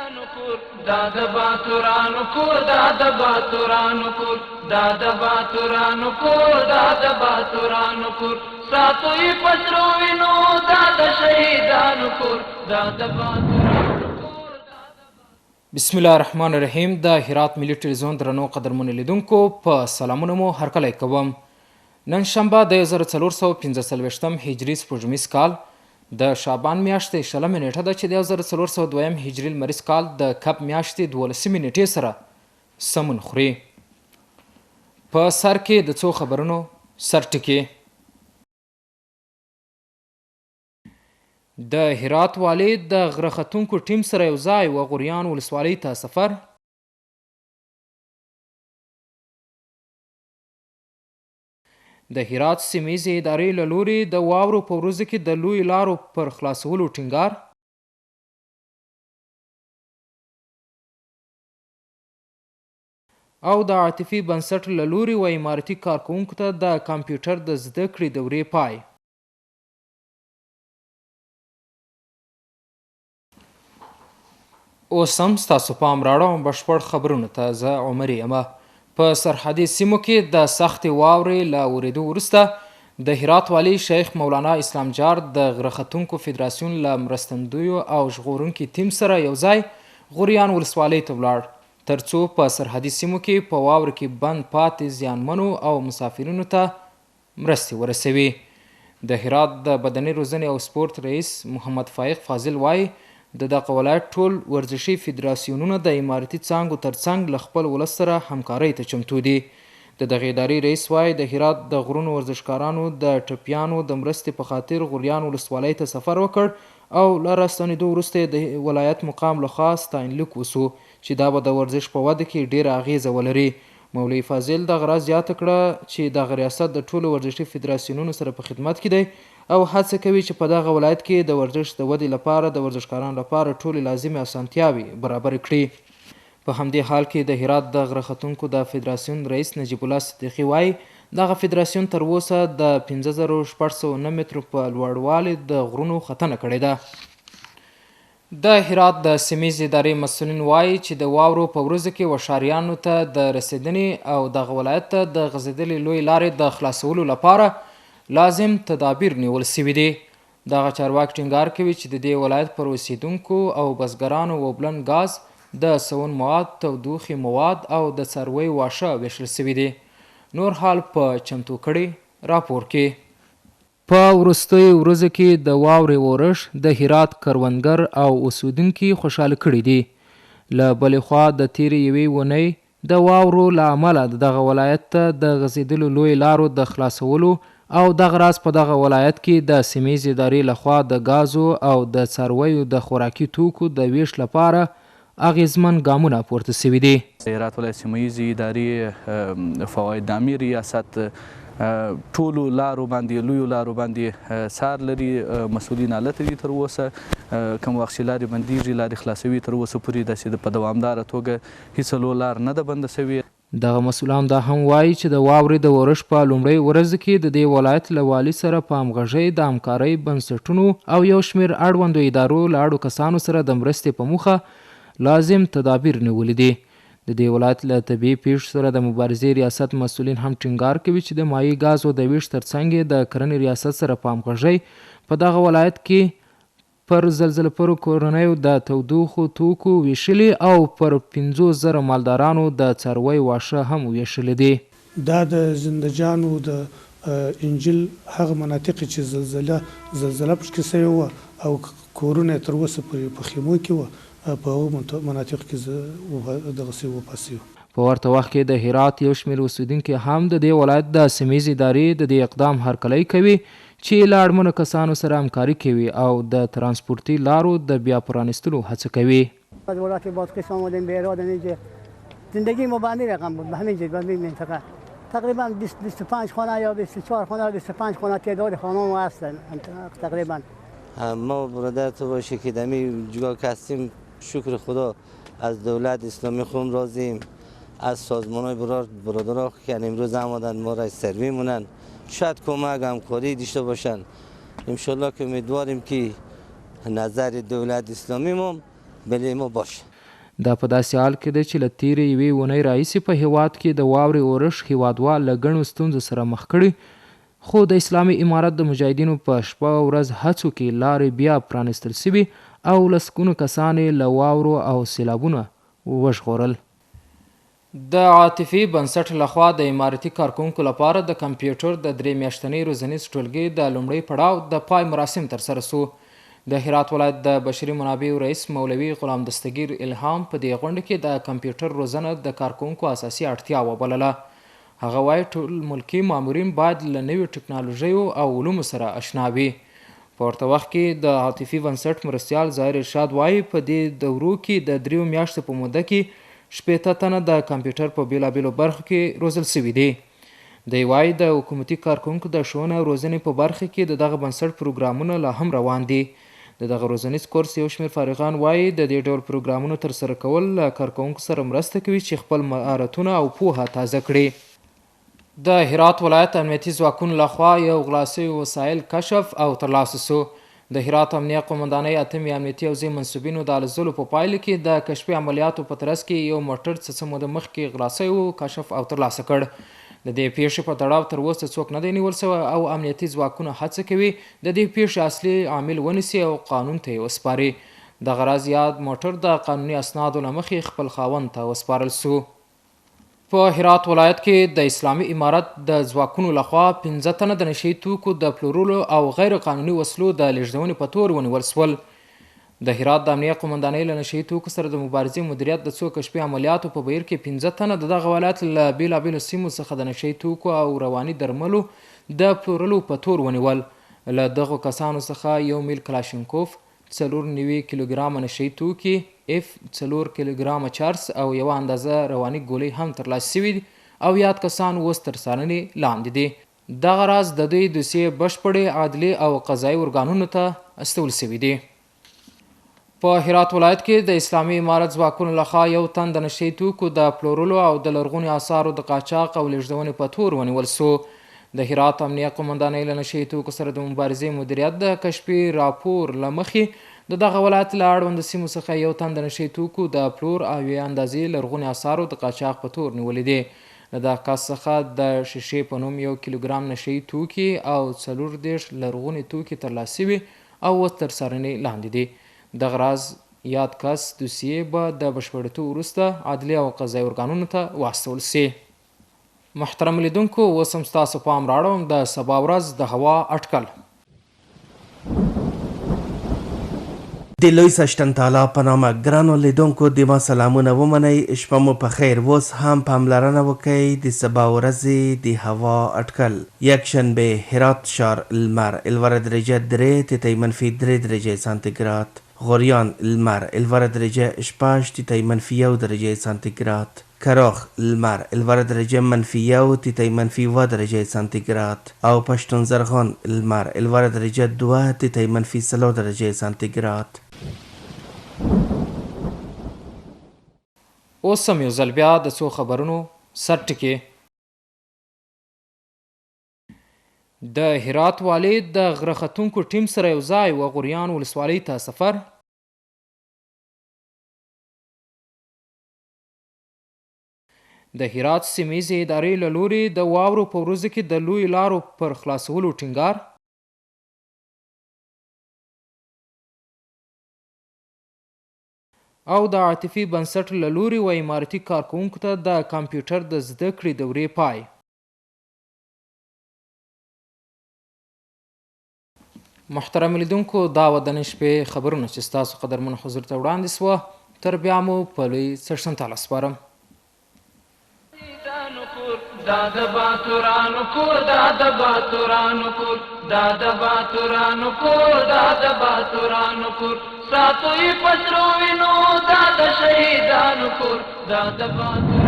کور، دا د باتورانو کور، دا د باتورانو کور، دا د باتورانو کور، دا د باتورانو کور، ساتو یې په سرو وینو، دا د شهیدانو کور، دا د باتورانو کور. بسم الله الرحمن الرحیم. د هرات ملي ټلویزیون درنو قدرمنو لیدونکو په سلامونو مو هرکلی کوم. نن شنبه د 1445 هجري سپوږمیز کال د شعبان میاشتې 20مه نیټه ده چې د 1402 هجري لمریز کال د کب میاشتې 12مې نیټې سره سمون خوري. په سر کې د څو خبرونو سرټکي. د هرات والي د غره ختونکو ټیم سره یو ځای وغوریان ولسوالۍ ته سفر. د هرات سیمیزې ادارې له لوري د واورو په ورځو کې د لویو لارو پر خلاصولو ټینګار. او د عاطفي بنسټ له لوري و امارتي کارکوونکو ته د کمپیوټر د زده کړې دورې پای. اوس هم ستاسو پام راړوم بشپړ خبرونو ته. زه عمر یم. په سرحدي سیمو کې د سختې واورې له اورېدو وروسته د هرات والي شیخ مولانا اسلام جار د غره ختونکو فدراسیون له مرستندویو او ژغورونکي تیم سره یو ځای غوریان ولسوالۍ ته ولاړ، ترڅو په سرحدي سیمو کې په واورو کې بند پاتې زیانمنو او مسافرینو ته مرستې ورسوي. د هرات د بدني روزنې او سپورت رئیس محمد فایق فاضل وايي، د دغه ولایت ټول ورزشي فدراسیونونه د امارتي څانګو ترڅنګ له خپل ولس سره همکارۍ ته چمتو دي. د دغې ادارې رئیس وايي، د هرات د غرونو ورزشکارانو د ټپیانو د مرستې په خاطر غوریان ولسوالۍ ته سفر وکړ او له راستنېدو وروسته یې د ولایت مقام لخوا ستاینلیک وسو چې دا به د ورزش په وده کې ډېره اغېزه ولري. مولوي فاضل دغه راز زیاته کړه چې دغه ریاست د ټولو ورزشي فدراسیونونو سره په خدمت کې دی او هڅه کوي چې په دغه ولایت کې د ورزش د ودې لپاره د ورزشکارانو لپاره ټولې لازمې اسانتیاوې برابرې کړي. په همدې حال کې د هرات د غره ختونکو د فدراسیون رئیس نجیب الله صدیقي وايي، دغه فدراسیون تر اوسه د 5609 مترو په لوړوالي د غرونو ختنه کړې ده. د هرات د سیمیزې ادارې مسؤلین وايي چې د واورو په ورځو کې وښاریانو ته د رسېدنې او دغه ولایت ته د غځېدلې لویې لارې د خلاصولو لپاره لازم تدابیر نیول شوي دي. دغه چارواکي ټینګار کوي چې د دې ولایت پر اوسېدونکو او بزګرانو اوبلن ګاز، د سون مواد، تودوخې مواد او د څارویو واښه وېشل شوي دي. نور حال په چمتو کړي راپور کې. په وروستیو ورځو کې د واورې اورښت د هرات کروندګر او اوسېدونکي خوشحاله کړي دي. له بلې خوا د تېرې یوې اونۍ د واورو له امله د دغه ولایت ته د غځېدلو لویو لارو د خلاصولو او دغه راز په دغه ولایت کې د سیمیزې ادارې له خوا د ګازو او د څارویو د خوراکي توکو د وېش لپاره اغېزمن ګامونه پورته شوي دي. د هرات ولایت سیمه ییزې ادارې فواید عامې ریاست ټولو لارو باندې، لویو لارو باندې څار لري، مسؤلین هلته دي. تر اوسه کوم وخت چې لارې بندیږي، لارې خلاصوي. تر اوسه پورې داسې په دوامداره توګه هیڅ لو لار نه ده بنده شوې. دغه مسؤلان دا هم وايي چې د واورې د اورښت په لومړیو ورځو کې د دې ولایت له والي سره په همغږۍ د همکارۍ بنسټونو او یو شمېر اړوندو ادارو له اړو کسانو سره د مرستې په موخه لازم تدابیر نیولي دي. د دې ولایت له طبیعي پېښو سره د مبارزې ریاست مسؤلین هم ټینګار کوي چې د مایع ګازو د وېش ترڅنګ یې د کرنې ریاست سره په همغږۍ په دغه ولایت کې پر زلزلهپرو کورنیو د تودوخو توکو وېشلي او پر 50,000 مالدارانو د څارویو واښه هم وېشلي دي. دا د زنده جان او د انجیل هغه مناطق چې زلزله پکې شوې وه او کورونه یې تر اوسه پورې په خیمو کې وه، په هغو مناطقو کې دغسې وفات شوي. په ورته وخت کې د هرات یو شمېر اوسېدونکي هم د دې ولایت د سیمیزې ادارې د دې اقدام هرکلی کوي چې له اړمنو کسانو سره همکاري کوي او د ترانسپورتي لارو د بیا پرانیستلو هڅه کوي. از ولایت بادغیس آمدیم به هرات، اینجا زندگی ما به همین رقم بود، به همین جد، به همین منطقه تقریبا 25 خانه یا 24 خانه، 25 خانه تعداد خانه ما هستن تقریبا. ما برادر تو باشه که دمی جگاه که هستیم، شکر خدا از دولت اسلامی خوم راضیم، از سازمان های برادرها که امروز آمدن ما را سروی مونن، شاید کمک همکاری داشته باشن. انشالله که امیدواریم که نظر دولت اسلامی ما بله ما باشه. دا په داسې حال کې ده چې له تېرې یوې اونۍ راهیسې په هېواد کې د واورې اورښت هېوادوال له ګڼو ستونزو سره مخ کړي، خو د اسلامي امارت د مجاهدینو په شپه او ورځ هڅو کې لارې بیا پرانیستل شوي او لسګونو کسان یې له واورو او سېلابونه وژغورل. د عاطفي بنسټ له خوا د امارتي کارکوونکو لپاره د کمپیوټر د درې میاشتنۍ روزنیز ټولګي د لومړي پړاو د پای مراسم ترسره شو. د هرات ولایت د بشري منابعو رئیس مولوي غلام دستګیر الهام په دې غونډه کې د کمپیوټر روزنه د کارکوونکو اساسي اړتیا وبلله. هغه وايي، ټول ملکي مامورین باید له نویو ټکنالوژیو او علومو سره اشنا وي. په ورته وخت کې د عاطفي بنسټ مرستیال ظاهر ارشاد وايي، په دې دورو کې د دریو میاشتو په موده کې 60 تنه د کمپیوټر په بېلابېلو برخو کې روزل شوي دي. دی وايي، د حکومتي کارکوونکو د ښوونې او روزنې په برخه کې د دغه بنسټ پروګرامونه لا هم روان دي. د دغه روزنیز کورس یو شمېر فارغان وايي، د دې ډول پروګرامونو ترسره کول له کارکوونکو سره مرسته کوي چې خپل مهارتونه او پوهه تازه کړي. د هرات ولایت امنیتي ځواکونو له خوا یو غلا شوي وسایل کشف او ترلاسه شو. د هرات امنیه قومندانۍ اتمې امنیتي حوزې منسوبینو د هلو ځلو په پایله کې د کشفي عملیاتو په ترڅ کې یو موټر څه څه موده مخکې غلا شوی و، کشف او ترلاسه کړ. د دې پېښې په تړاو تر اوسه څوک نه دی نیول شوی او امنیتي ځواکونه هڅه کوي د دې پېښې اصلي عامل ونیسي او قانون ته یې وسپاري. دغه راز یاد موټر د قانوني اسنادو له مخې خپل خاوند ته وسپارل شو. په هرات ولایت کې د اسلامي امارت د ځواکونو لخوا 5 تنه د نشه يي توکو د پلورلو او غیر قانوني وسلو د لېږدونې په تور ونیول شول. د هرات د امنیه قومندانۍ له نشه يي توکو سره د مبارزې مدیریت د څو کشفي عملیاتو په بهیر کې 5 تنه د دغه ولایت له بېلابېلو سیمو څخه د نشه يي توکو او رواني درملو د پلورلو په تور ونیول. له دغو کسانو څخه یو میل کلاشینکوف، 94 کیلوګرامه نشه يي توکي، اف 4 کیلوګرامه چرس او یوه اندازه رواني ګولۍ هم ترلاسه شوي او یاد کسان اوس تر څارنې لاندې دي. دغه راز د دوی دوسیې بشپړې عدلي او قضايي ارګانونو ته استول شوي دي. په هرات ولایت کې د اسلامي امارت ځواکونو لخوا یو تن د نشه يي توکو د پلورلو او د لرغونو آثارو د قاچاق او لېږدونې په تور ونیول شو. د هرات امنیه قومندانۍ له نشه يي توکو سره د مبارزې مدیریت د کشفي راپور له مخې د دغه ولایت له اړوند سیمو څخه یو تن د نشه يي توکو د پلور او یوې اندازې لرغوني آثارو د قاچاق په تور نیولي دي. له دغه کس څخه د شیشې په نوم یو کیلوګرام نشه يي توکي او 34 لرغوني توکي ترلاسه شوي او اوس تر څارنې لاندې دي. دغه راز یاد کس دوسیې به د بشپړېدو وروسته عدلي او قضايي ارګانونو ته واستول شي. محترم لیدونکو، اوس هم ستاسو پام راړوم د سبا ورځ د هوا اټکل. د لوی څښتن تعالی په نامه ګرانو لیدونکو د ما سلامونه ومنئ، شپه مو په خیر. اوس هم پاملرنه وکړئ د سبا ورځې د هوا اټکل. یکشنبه، هرات ښار، لمر، الوره درجه 3 تیتی منفي 3 درجه سانتیګراد. غوریان، لمر، الوره درجه 6 تیتی منفي 1 درجه سانتیګراد. کراخ، لمر، الوره درجه منفي 1 تیتی منفي 2 درجه سانتیګراد. او پښتون زرغون، لمر، الوره درجه 2 تیتی منفي 4 درجه سانتیګراد. اوس هم یو ځل بیا د څو خبرونو سر ټکي. د هرات والي د غره ختونکو ټیم سره یو ځای وغوریان ولسوالۍ ته سفر. د هرات سیمیزې ادارې له لوري د واورو په ورځو کې د لویو لارو پر خلاصولو ټینګار. او د عاطفي بنسټ له لوري و امارتي کارکوونکو ته د کمپیوټر د زده کړې دورې پای. محترم لیدونکو، دا وه د نن شپې خبرونه چې ستاسو قدرمن حضور ته وړاندې سوه. تر بیا مو په لوی څښتن تعالی سپارم. دا د باتورانو کور، دا د باتورانو کور، دا د باتورانو کور، دا د باتورانو کور، ساتو یې په سرو وینو، دا د شهیدانو کور، دا د باتورانو.